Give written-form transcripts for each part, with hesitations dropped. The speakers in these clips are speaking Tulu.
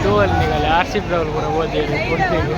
ತೂವಲ್ ನಿಗಲೆ ಆರ್ ಸಿ ಬ್ರೌಲ್ ಪೂರ ಓದಿಯರು ಉಡುಪಿಗ್.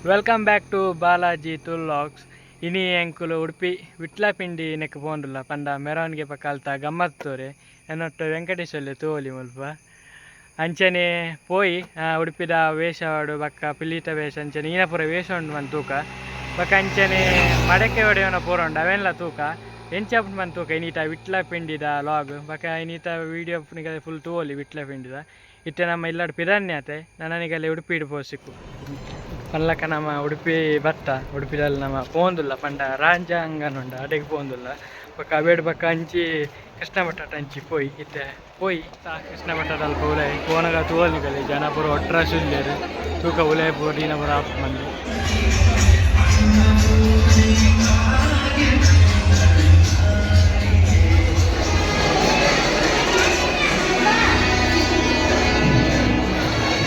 Welcome back to Balaji Tulu vlogs. ಇನಿ ಎಂಕುಲು ಉಡುಪಿ ವಿಟ್ಲಪಿಂಡಿ ನೆಕ್ ಪೋಂಡುಲ್ಲ ಪಂಡ ಮೆರವಣಿಗೆ ಪಕ್ಕ ಗಮ್ಮತ್ ತೋರೆ ಎನ್ನೊಟ್ಟು ವೆಂಕಟೇಶ್ವರ ತೋಲಿ ಮುಲ್ಪ ಅಂಚನೆ ಪೋಯಿ ಉಡುಪಿದ ವೇಷವಾಡು ಬಕ್ಕ ಪಿಲಿತ ವೇಷ ಅಂಚನೆ ಈನಪುರ ವೇಷ ಉಂಡು ಮನ್ ತೂಕ ಬೊಕ್ಕ ಅಂಚನೆ ಮಡಕೆ ಒಡೆಯವನ ಪೂರ ಉಂಡು ಅವೆನ್ಲ ತೂಕ ಎಂಚ ಮನ್ ತೂಕ ಇನೀತ ವಿಟ್ಲಪಿಂಡಿದ ಲಾಗ್ ಬೊಕ್ಕ ಇನೀತ ವೀಡಿಯೋ ಫುಲ್ ತೂವೊಲಿ ವಿಟ್ಲಪಿಂಡಿದ. ಇತ್ತೆ ನಮ್ಮ ಇಲ್ಲಡ್ ಪಿದನ್ಯಾತೆ ನನನಿಗಲೆ ಉಡುಪಿ ಪೋ ಸಿಕ್ಕು ಪಲ್ಲಕ. ನಮ್ಮ ಉಡುಪಿ ಬತ್ತ ಉಡುಪಿದಲ್ಲಿ ನಮ್ಮ ಪೋಂದುಲ್ಲ ಪಂಡ ರಾಜಾಂಗನ ಉಂಡು ಅಡೆಗೆ ಪೋಂದುಲ್ಲ. ಬೊಕ್ಕ ಅವೇಡ್ ಬೊಕ್ಕ ಅಂಚಿ ಕೃಷ್ಣ ಮಠ ಅಂಚಿ ಪೋಯಿ ಇತ್ತೆ ಪೋಯಿ ಕೃಷ್ಣ ಮಠದ ಅಲ್ಪ ಉಲಾಯಿ ಪೋನಗ ತೂವೊಲಿ ಜನ ಪೂರ ಒಟ್ರಾಸಿ ಉಲ್ಲೆರ್ ತೂಕ ಉಲಾಯಿ ಪೂರ ದೀನ ಪೂರ ಆಪ್ ಮಂದಿ.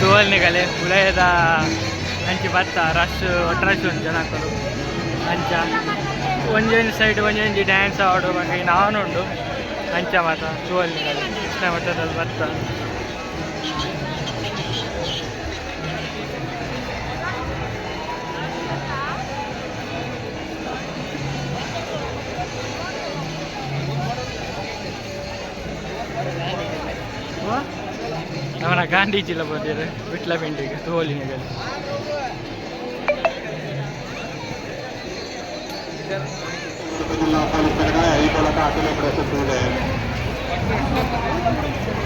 ತೂವೊಲಿ ನಿಗಲೆ ಉಲಾಯಿದ ಅಂಚಿ ಬತ್ತ ರಶ್ ಒಟ್ರಾಸಿ ಉಂಡು ಜನಕುಲು. ಅಂಚ ಒಂಜೊಂಜಿ ಸೈಡ್ ಒಂಜೊಂಜಿ ಡ್ಯಾನ್ಸ್ ಆವಡು ಬೊಕ ಈ ಉಂಡು ಅಂಚ ಮಾತ ತೂವೊಲಿ ನಿಗಲೆ ಕೃಷ್ಣ ಮಠದಲ್ಲಿ ಬತ್ತ. ನಮ್ಮನ ಗಾಂಧೀಜಿಲ ಪೋತೆರ್ ವಿಟ್ಲಪಿಂಡಿಗ್ ತೂವೊಲಿ ನಿಗಲೆ. ಜಿಲ್ಲಾ ಪೊಲೀಸ್ ಈ ಮೂಲಕ ಅಖಿಲಪಡಿಸುತ್ತಿದೆ.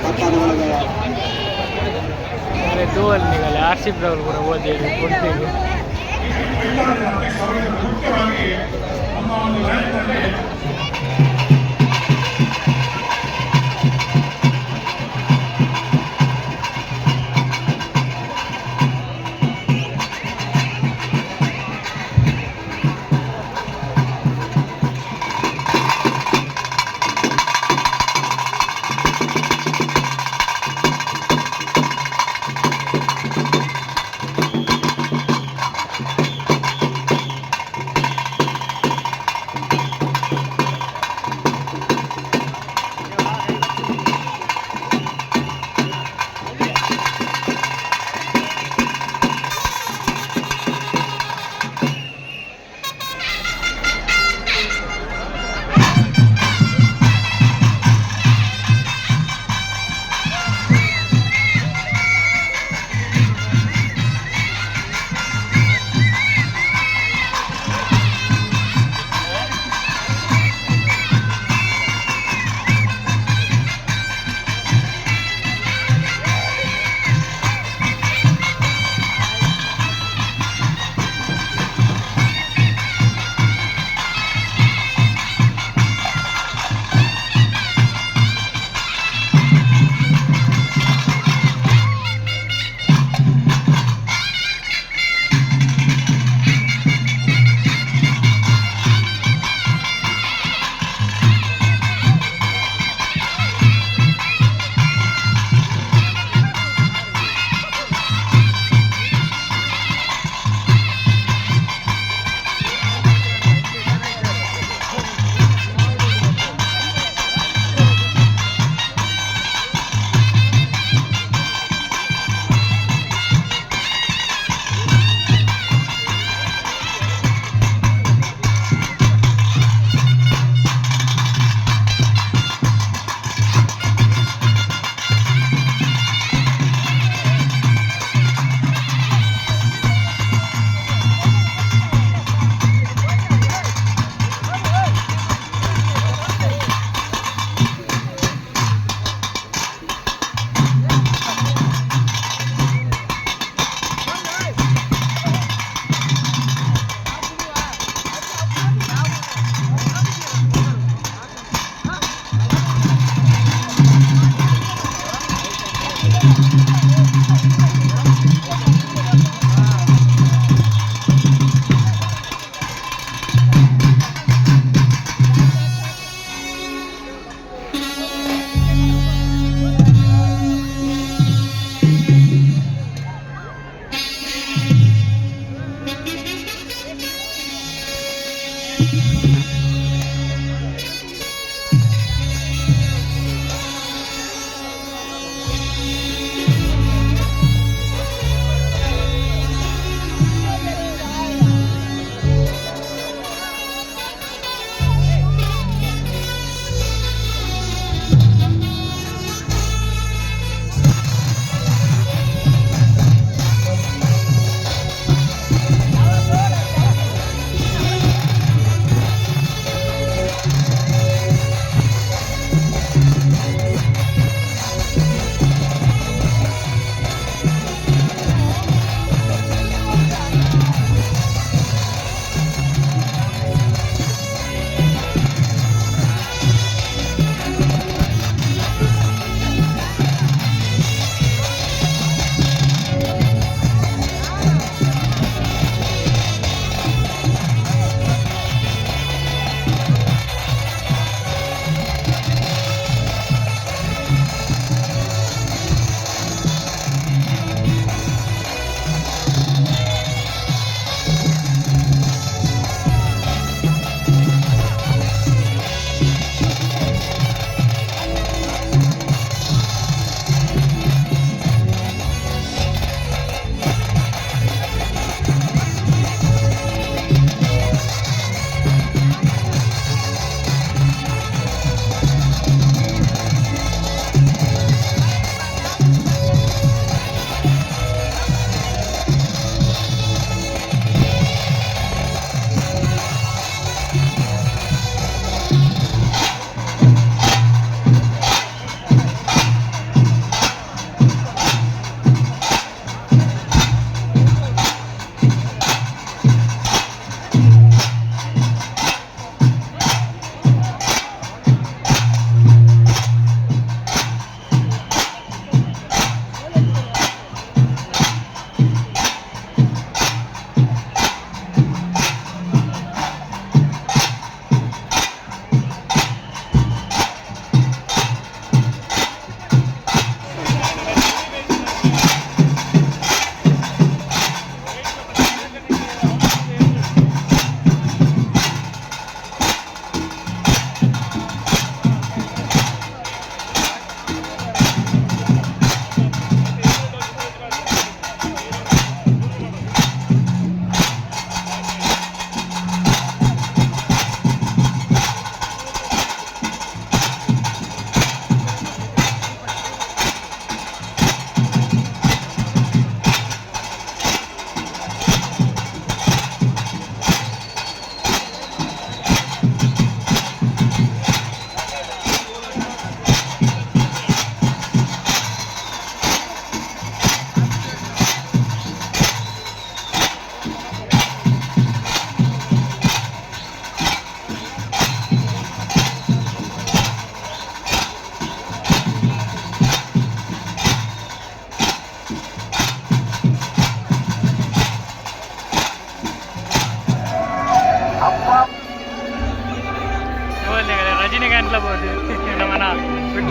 ಭಕ್ತಾದಿಗಳಿಗೆ ತೂವೊಲಿ ನಿಗಲೆ ಆರ್ ಸಿ ಬ್ರೌಲ್ ಪೂರ ಪೋತೆರ್ ಉಡುಪಿಗ್.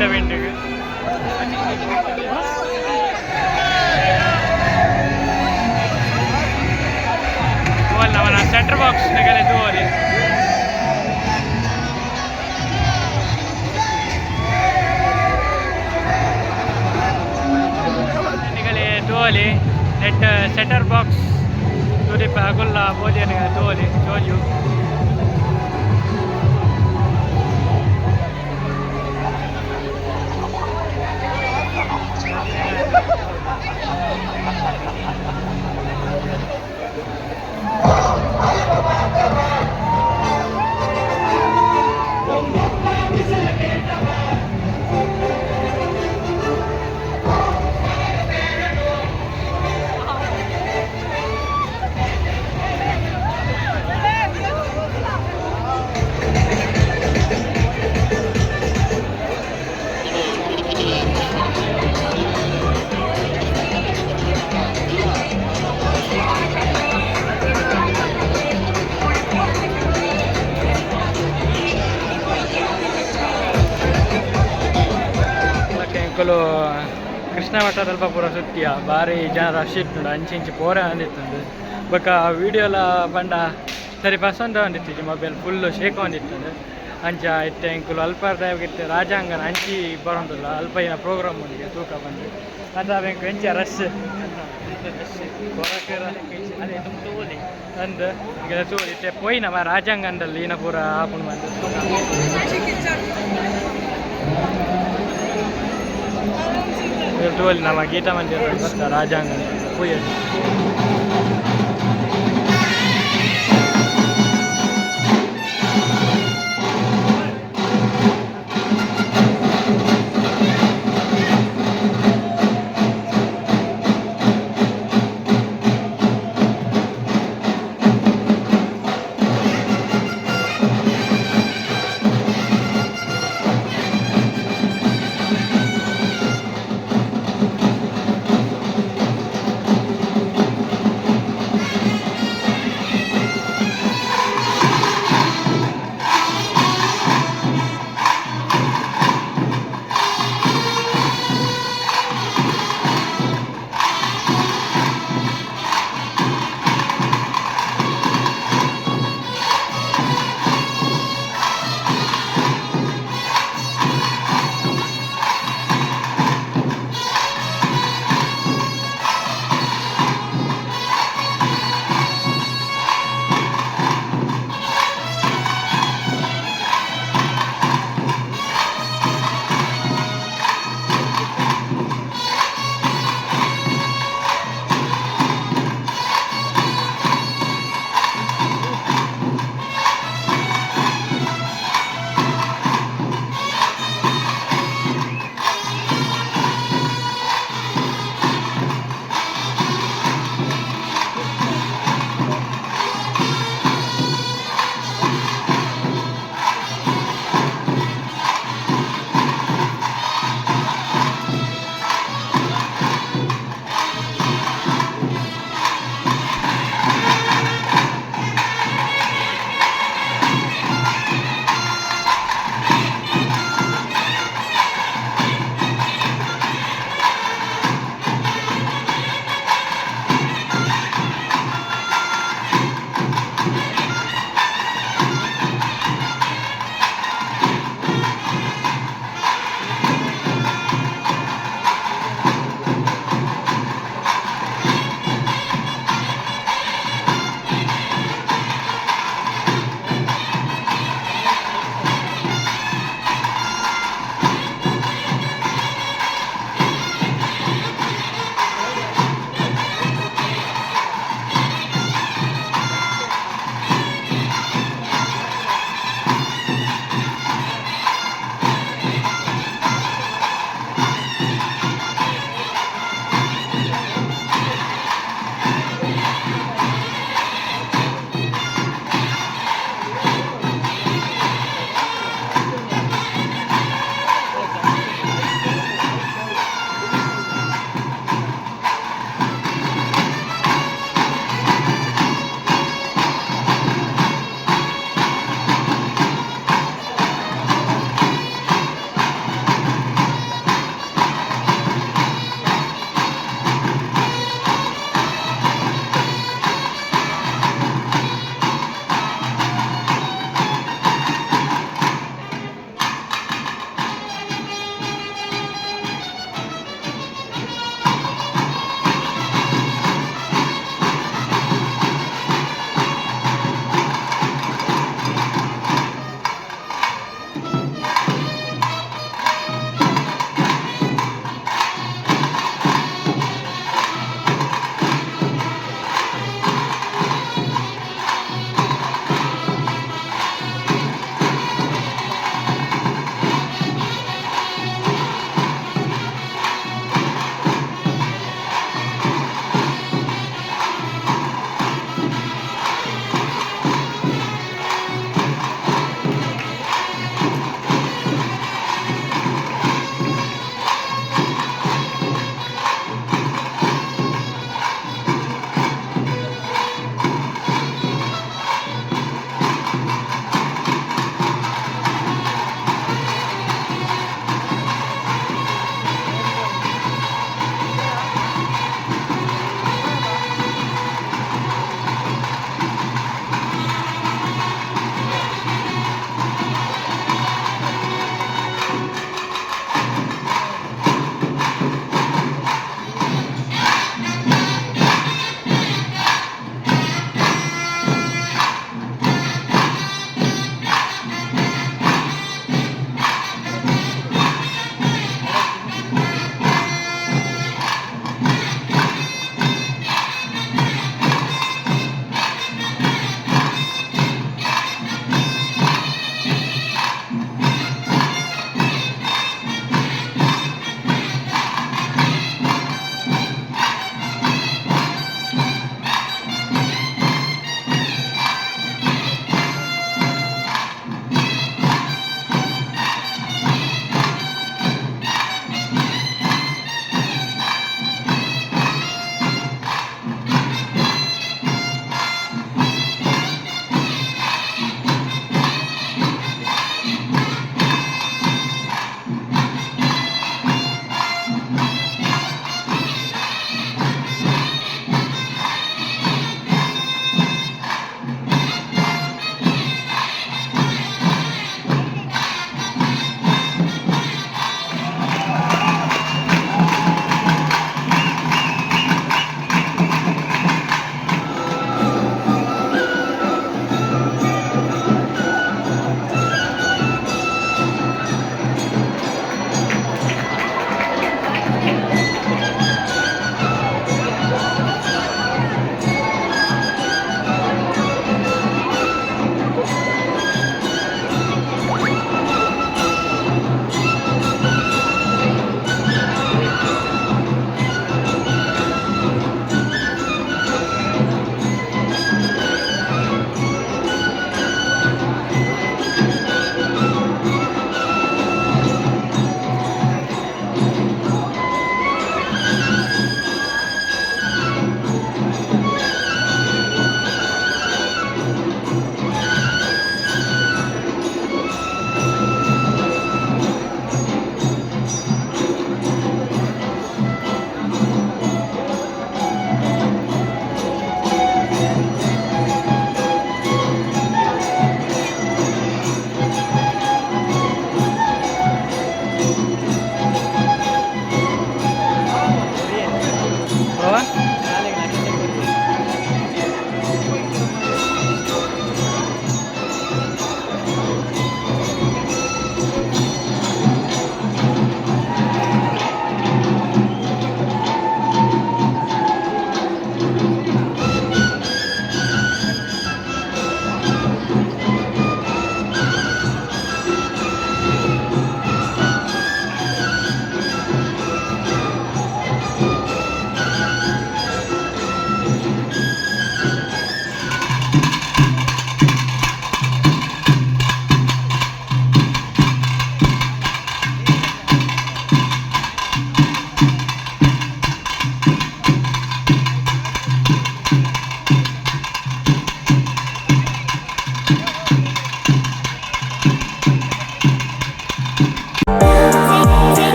ವಿಟ್ಲಪಿಂಡಿಗೆ ತೂವಲ್ ನಮನ ಸೆಂಟರ್ ಬಾಕ್ಸ್ ನಗಲೆ ತೂವಲಿ. ನಿಗಲೆ ತೂವಲಿ net centre box ತೂದಿಪ್ಪ ಅಗುಲ್ಲ ಬೋಲಿ ನಿಗಲೆ ತೂವಲಿ ಚೋಜು. ಎಂಕುಲು ಕೃಷ್ಣ ಮಠದಲ್ಪ ಪೂರ ಸುತ್ತಿಯ ಭಾರಿ ಜನ ರಶ್ ಇತ್ತುಂಡು, ಅಂಚಿ ಇಂಚಿ ಪೋರೆ ಅಂದಿತ್ತುಂಡು. ಬೊಕ ವೀಡಿಯೋಲ ಪಂಡ ಸರಿ ಪಸಂದ ಒಂದಿತ್ತಿಜಿ, mobile full shake ಒಂದಿತ್ತುಂಡು. ಅಂಚ ಇತ್ತೆ ಎಂಕುಲು ಅಲ್ಪ ಇತ್ತೆ ರಾಜಾಂಗಣ ಅಂಚಿ ಬರೋಂದುಲ್ಲ, ಅಲ್ಪ ಏನ ಪ್ರೋಗ್ರಾಮ್ ಉಂಡಿಗೆ ತೂಕ ಬಂದು ಅದು ಎಂಕು ಎಂಚ ರಶ್ ಅಂದ್ ಈಗ ತೂ ಇತ್ತೆ ಪೋಯಿ ನಮ್ಮ ರಾಜಾಂಗಣದಲ್ಲಿ ಏನ ಪೂರ ಆಪುಂಡು ಬಂದು ತೂಕ. ತೂವಲ್ಲಿ ನಮ್ಮ ಗೀತಾ ಮಂದಿರ ಗೊತ್ತಾ ರಾಜಾಂಗಣ ಪೂಜೆ.